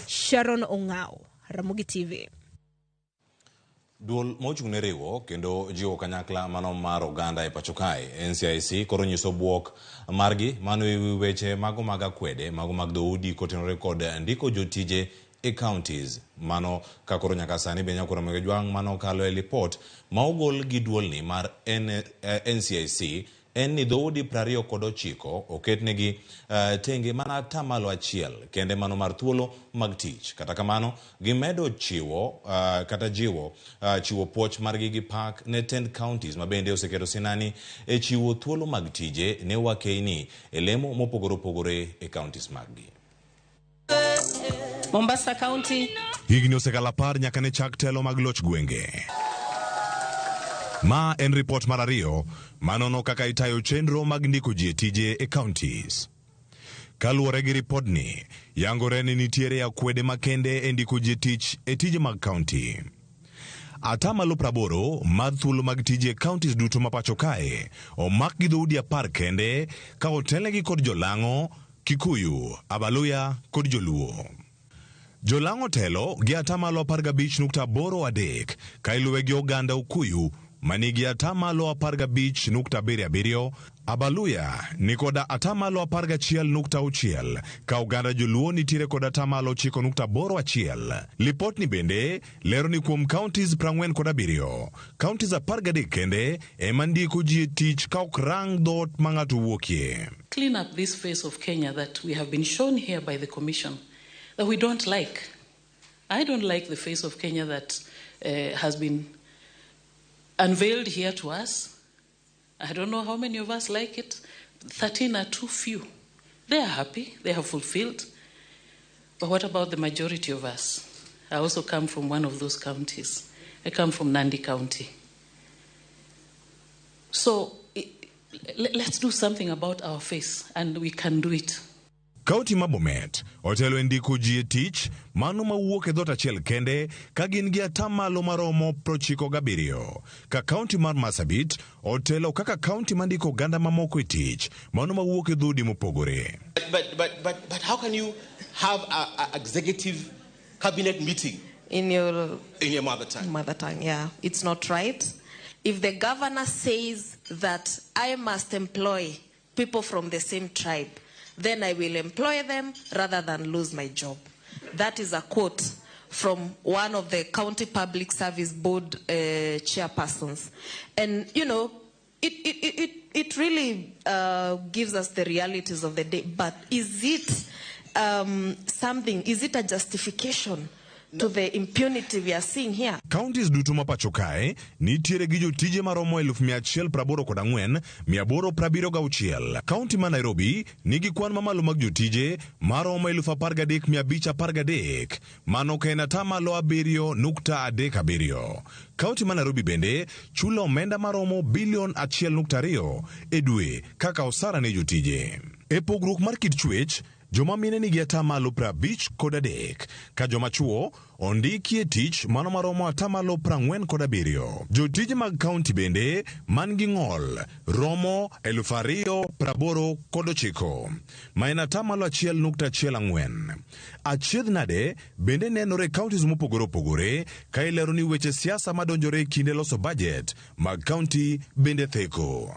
Sharon Ong'ao, Ramogi TV. Duol mochung' ne riwo kendo jiwo kanyakla mano mar oganda e pacho kae NCIC koro nyiso buok margi mano e wi weche mago mag akwede mago mag dhoudi kotenore kod ndiko jotije e counties mano ka koro nyaka sani be nyakoro Ramogi Ojwang' mano okalo e lipot ma ogol gi duolni mar NCIC en ni dhoudi 29 oketnegi tenge mana 1% kende mano mar thuolo mag tich. Kata kamano, gimedo chiwo kata jiwo chiwo puoch margi gi pak ne tend counties ma bende oseketo sinani e chiwo thuolo mag tije ne wakeyni e lemo mopogore opogore e counties maggi. Mombasa County. Higni osekalo 10 nyaka ne chak telo mag loch gwenge. Ma en ripot mar ariyo manono kaka itayo chenro mag ndiko ji e tije e counties. Kaluwore gi ripodni, yangore ni nitiere akwede makende e ndiko ji e tich e tije mag county. 80% mar thuolo mag tije e counties duto ma pacho kae omak gi dhoudi 10 kende ka otelnegi kod jolang'o, Kikuyu, Abaluya kod Joluo. Jolang'o telo gi 15.83% ka iluwe gi oganda Okuyu manigi 15.77%, Abaluya ni kod 11.6% ka oganda Joluo nitiere kod 9.81%. Lipotni bende lero ni kuom counties 47, counties 13 kende ema ndiko ji e tich ka ok rang dhoot ma ng'ato wuokie. Clean up this face of Kenya that we have been shown here by the Commission that we don't like. I don't like the face of Kenya that has been unveiled here to us. I don't know how many of us like it. 13 are too few. They are happy, they have fulfilled. But what about the majority of us? I also come from one of those counties. I come from Nandi County. So let's do something about our face, and we can do it. Kaunti ma Bomet otelo e ndiko ji e tich mano mawuok e dhoot achiel kende ka gin gi atamalo maromo 97 ka kaunti mar Marsabit otelo kaka kaunti mandiko oganda mamoko e tich mano mawuok e dhoudi mopogore. But how can you have a executive cabinet meeting in your in your mother tongue? Mother tongue, yeah. It's not right. If the governor says that I must employ people from the same tribe, then I will employ them rather than lose my job. That is a quote from one of the county public service board chairpersons. And, you know, it really gives us the realities of the day. But is it something, is it a justification to the impunity we are seeing here? Counties duto ma pacho kae nitiere gi jotije maromo 188,876. County ma Nairobi nigi kwan mamalo mag jotije maromo 13,513, mano ka en 7.37%. County ma Nairobi bende chulo omenda maromo bilion 1.2 e dwe kaka osara ne jotije. E pogruok mar kit chwech, joma mine nigi 53% ka joma chuo ondiki e tich mano maromo 47%. Jotije mag kaunti bende man gi ng'ol romo 2,089 ma en 1.14%. Achiedh nade bende nenore e counties mopogore opogore ka ilero ni weche siasa madonjore e kinde loso budget mag kaunti bende theko.